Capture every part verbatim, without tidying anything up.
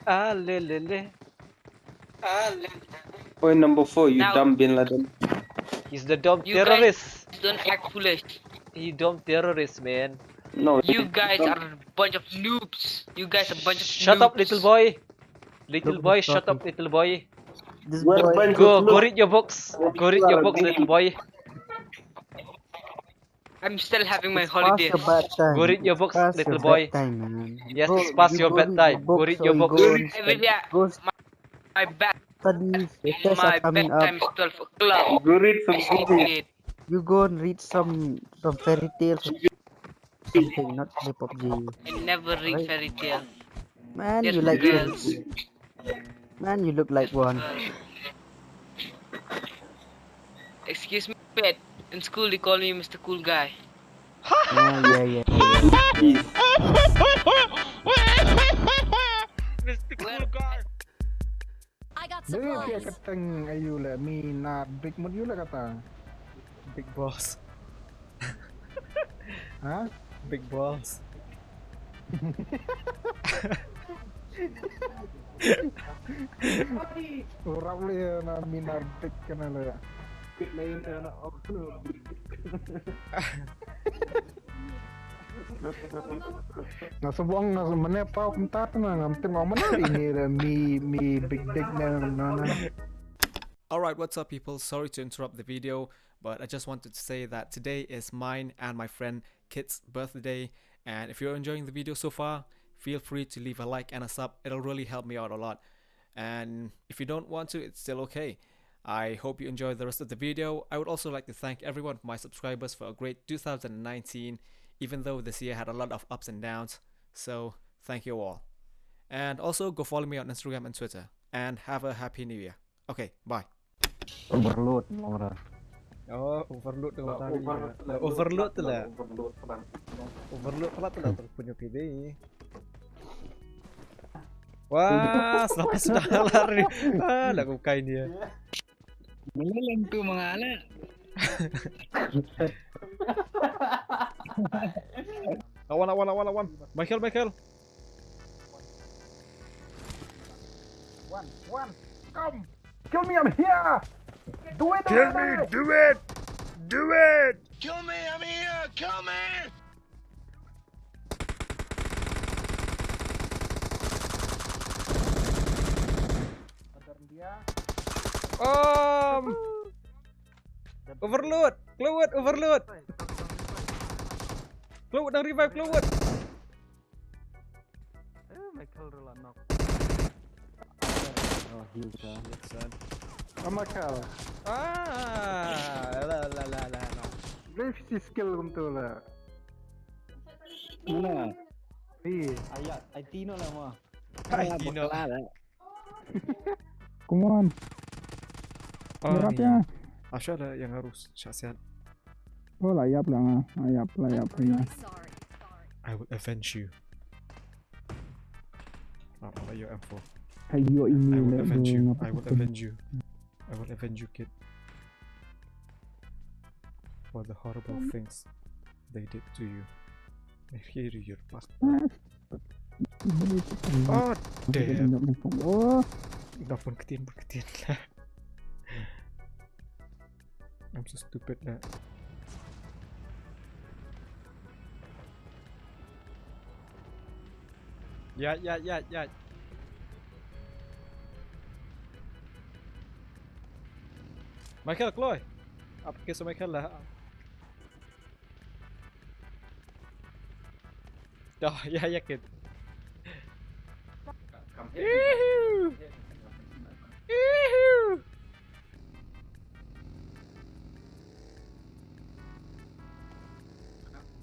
Ah, le, le, le. Point number four, you Now- dumb Bin Laden. He's the dumb You guys- terrorist. Don't act foolish. He dumb terrorist, man. No, You you guys dumb. Are a bunch of noobs. You guys are a bunch of Shut up, noobs. Little boy. Little Look, boy, look, shut look, up, little boy. This We're boy. bunch Go, of go noobs. Read your books. Go read your books, little boy. I'm still having my It's past holiday. Your bedtime. Go read your It's books, past little Your boy. Bedtime, man. Yes, Bro, it's past you your go read bedtime. Your Go books read or your you books. Go and Every day, go my bad. Study. Your tests My are coming up. Bedtime is twelve o'clock. Go read some Please Google. read. You go and read some some fairy tales. Something, not play PUBG. I never read Right. Fairy tale. Man, Yes, you like girls. Fairy Tale. Man, you look like one. Uh, excuse me, wait. In school, they call me Mister Cool Guy. Ah, yeah, yeah. Mister Cool Guy. I got Dei phi supplies. Kata aïu leh, mi nar big mut aïu leh kata. Big boss. Ha? Big boss. Urap leh na mi nar big kane leh. Nga sa buh nga sa mane paw kumta te na ngam tip nga mane ini leh mi mi big dick ne na na. Alright, what's up, people? Sorry to interrupt the video, but I just wanted to say that today is mine and my friend Kit's birthday, and if you're enjoying the video so far, feel free to leave a like and a sub. It'll really help me out a lot. And if you don't want to, it's still okay. I hope you enjoy the rest of the video. I would also like to thank everyone of my subscribers for a great two thousand nineteen, even though this year had a lot of ups and downs. So, thank you all. And also, go follow me on Instagram and Twitter. And have a happy new year. Okay, bye. Overload, Nora. Oh, overload tu kata ni. Overload tu lah. Overload pula tu lah tu punya P D. Wah, selepas sudah lari. Ah, nak bukai dia. Melalang tu mengalah. Lawan, lawan, lawan, lawan. Michael, Michael. One, one, come, kill me, I'm here. Do it, Kill me, do it, do it. Kill me, I'm here, kill me. Dia. Um, overload, Cloud, overload. Cloud, nang revive, Cloud. Eh, Michael rela knock. Oh, heal ka. That's sad. Oh, Michael. Ah, la la la la la. Brave si skill kumtu lah. Mana? Ih, Ayat, I Tino lah mah. Hai, Tino. Lah. Come on. Ah, Berap ni. Ya. Asha ada yang harus saksian. Oh, layap lah nga. Layap, layap. Really sorry. I will avenge you. Ah, apa your M four? Ayo ini I will lah avenge tu, you. ngapa I will tu? Avenge you. I will avenge you, kid. For the horrible things they did to you. I hear you, your bastard. Ini tu kan. Oh, damn. Oh, Dah pun ketin, pun ketin. I'm so stupid lah. Ya, ya, ya, ya. Michael, Chloe. Apa kes Michael lah? Dah, ya, yakin. Ihu. Ihu.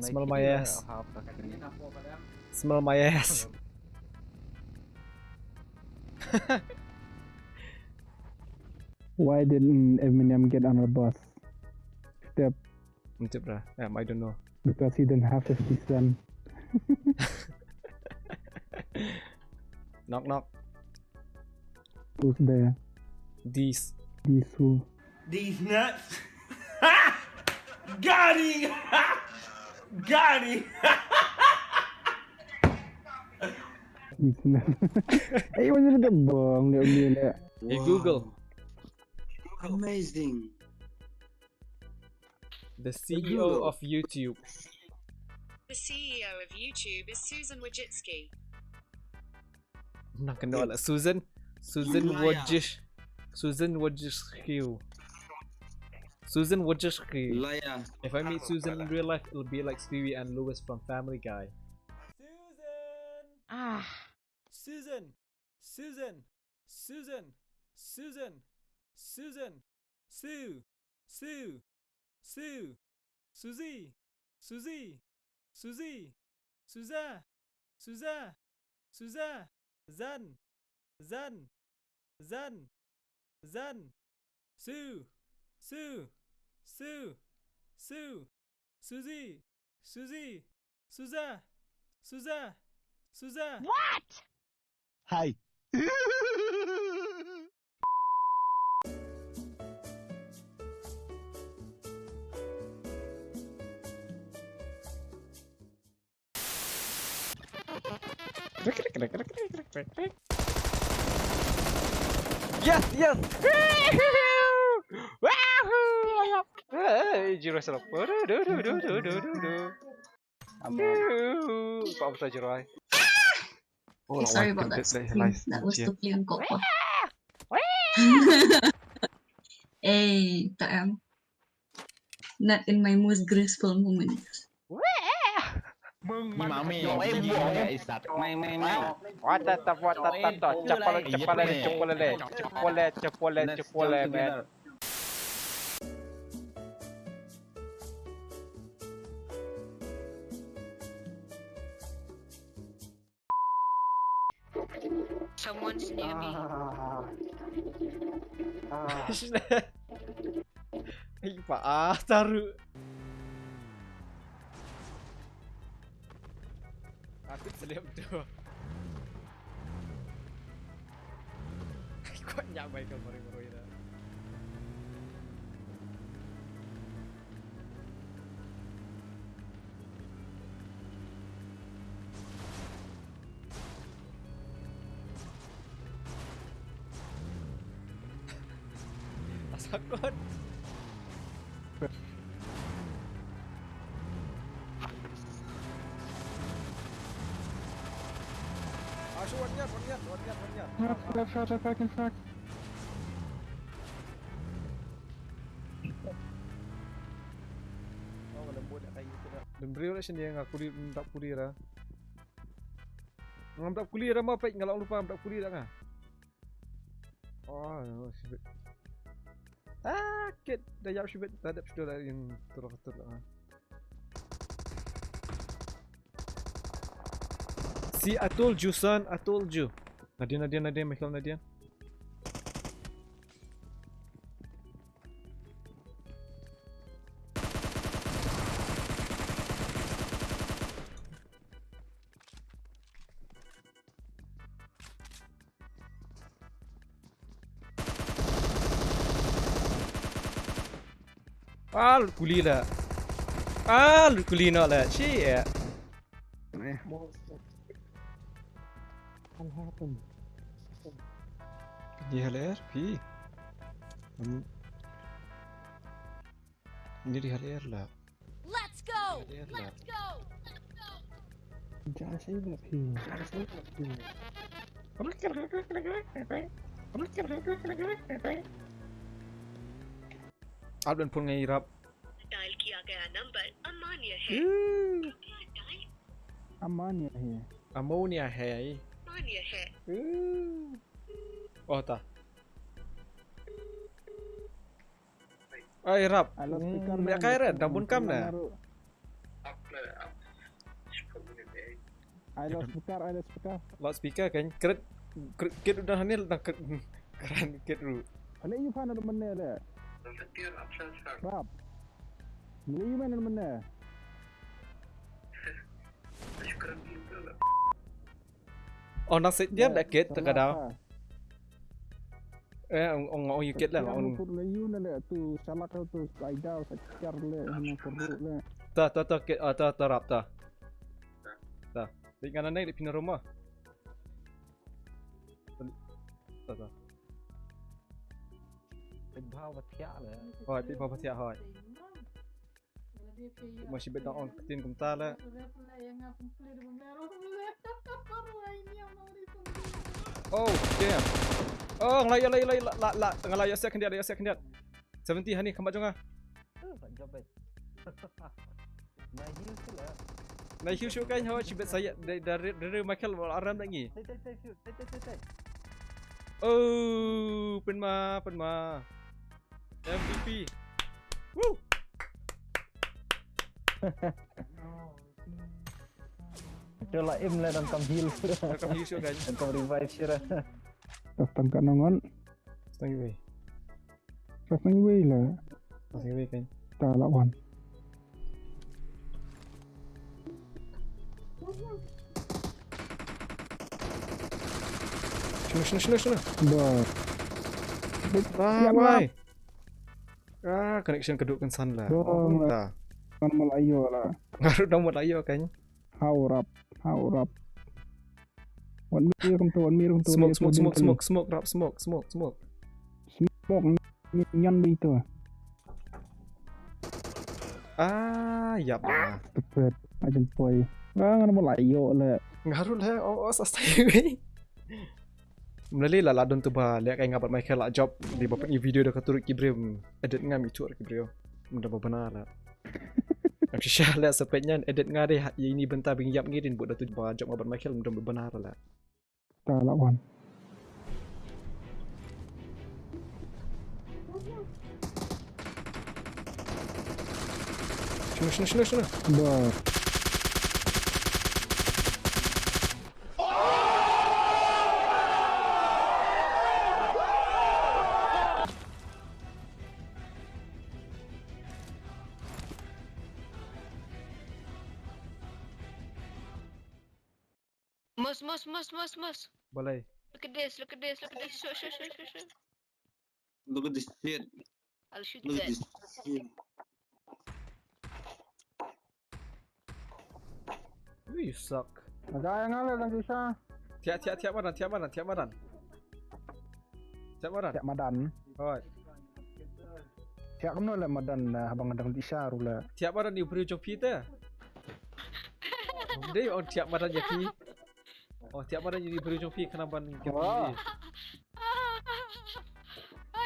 Smell my ass. Smell my ass. Why didn't Eminem get on a bus? Step. Mantap dah. Um, I don't know. Because he didn't have fifty cent. Knock knock. Who's there? These. These who? These nuts. Got him! Got him! Ai, wani da bong ne, uni ne. Hey Google, Amazing. The C E O of YouTube. The C E O of YouTube is Susan Wojcicki. Nang kena lah Susan. Susan Maya. Wojcicki. Susan Wojcicki. Susan Wojcicki. Liar. If I meet Susan in real life, it'll be like Stewie and Lois from Family Guy. Susan! Ah. Susan! Susan! Susan! Susan! Susan! Sue! Sue! Sue! Susie! Susie! Susie! Suza! Suza! Suza! Zan! Zan! Zan! Zan! Sue! Sue! Sue! Sue! Susie! Susie! Suza! Suza! Suza! What? Hi. Yes, yes! Wahoo! Wahoo! Hey, zero sarap. Du, du, du. Aman. Wahoo! Pak besar jerai. Oh, Eh, sorry lawan about that kentut scream. live. That was Yeah. totally uncalled for. Eh, tak em. Not in my most graceful moment. Ni mami yang tinggi ni kat isat. Mai mai mai. Watatap, watatap, chapale, chapale, chapale, chapale, chapale, chapale, man. Someone's near me. Ah. Ah. Ai pa ah taru. Aku selip tu. Kuat nyak Michael baru-baru ini. Asakot. Ashu, one yard, one yard, one yard, one yard. Fuck, fuck, fuck, fuck, fuck. Dem briew la shin nga kuli, mdap kuli ra. Ngam dap kuli ra ma pek nga la lupa mdap kuli ra nga. Oh, shibit. Ah, kit da yap shibit da dap shibit da in terus terus. See, I told you, son, I told you. Nadine, Nadine, Nadine, Michael, Nadine. Ah, lut kuli la. Ah, lut kuli noh la. Shit. Eh. What happened? Ni haler pi. Ni di haler la. Let's go! Haler la. Let's go! Just say that here. Just say that here. Alden pun ngai rap. डायल किया गया नंबर अमान्य है। कृपया डायल Amania here. Ammonia hai. अमान्य है। Oh ta. Ai rap. Ai loudspeaker Ya kai red, dah bun kam na. Ai loudspeaker, ai loudspeaker. Loudspeaker kan. Kret, kret, kret udah hanil dah kret. Keren kret ru. Hale yu fan ada mene le. Rap. Hale yu mana mene. Oh, nang set dia dah kit, tak ada. Eh, ong ong ong yu kit lah, ong. Kur le yu na le tu salak tu ai dau sa char le na kur le. Ta ta ta kit, ah, ta ta rap ta. Ta. Dik ngana nai di pina rumah. Peit bha ba thiah le. Hoi, peit bha ba thiah hoi. Ma shi bet dang ong ktien kumta le. Oh, damn. Oh, nga la ïoh, la ïoh, la ïoh, la, la, la, nga la ïoh siat khyndiat, la ïoh siat khyndiat. Seventy hani khmat jong nga. Job bet. Na heal shuh la. Na heal shuh kan, ho, shi bet sa ïa da, da, da, da Michael wal aram da ngi. Tei, tei, tei, tei, tei, tei, tei. Oh, pynma, pynma. M V P. Woo! Ito la im la, donkam heal. Donkam heal shuh kan. Donkam revive shuh la. Tang ka nongon. Stang iwei. Ka sngi wei la. Ka sngi wei kan. Ta la wan. Shuna, shuna, shuna, shuna. Ba. Ah, wai. Ah, connection ka duk kan san la. Ba. Ta. Kan mal ayo la. Ngaru dang mal ayo kan. Hau rap, hau rap. Wan mi rum tu, wan mi rum tu. Smoke, smoke, smoke, smoke, smoke, rap, smoke, smoke, smoke. Smoke, nyan, nyan bi tu. Ah, yap. Tepet, ajan poi. Ah, ngan mo la yo le. Ngaru le, oh, oh, sa stay away. Mlali la, la don tu ba leh kai nga bad Michael la job di ba pynïoh video da ka turut ki briew edit nga mi tur ki briew. Mda ba bana la. Am shisha la sa pynïan edit nga de ha ini bynta bing yap ngi din bud da tu ba job nga bad Michael mda ba bana la. Ta la wan. Shuna, shuna, shuna, shuna. Ba. Mos, mos, mos, mos, mos. Balai. Look at this, look at this, look at this. Shoot, shoot, shoot, shoot, shoot. Look at this shit. I'll shoot you guys. Look at this shit. You suck. Ada yang ada kan bisa. Thiah, thiah, thiah madan, thiah madan, thiah madan. Thiah madan. Thiah madan. Hoi. Thiah kumno la madan, eh, haba nga dang dih sha ruh la. Thiah madan ïa u briew jong phi te. Dei ong thiah madan ïa phi. Oh, thiah madan ïa u briew jong phi khnang ban. Oh.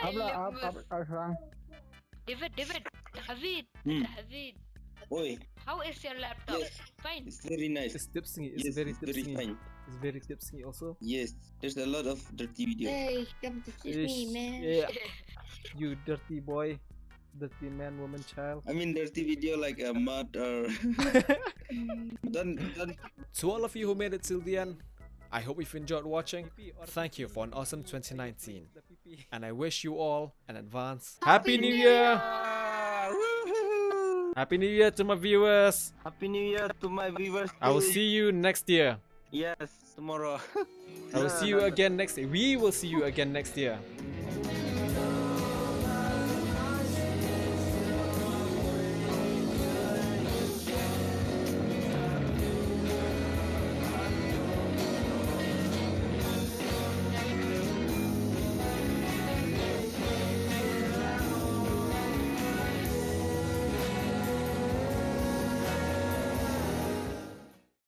Abla, ab, ab, ab, sang. David, David, David, hmm. David. Oi. How is your laptop? Yes. Fine. It's very nice. It's tipsy. It's yes, very it's tipsy. Very fine. It's very tipsy also. Yes. There's a lot of dirty video. Hey, come to kiss me, man. Yeah. You dirty boy. Dirty man, woman, child. I mean, dirty video like a mud or. Don't, don't. To all of you who made it till the end, I hope you've enjoyed watching. Thank you for an awesome twenty nineteen. And I wish you all an advance Happy New Year! Woohoo! Happy New Year to my viewers! Happy New Year to my viewers too. I will see you next year. Yes, tomorrow. I will see you again next year. We will see you again next year.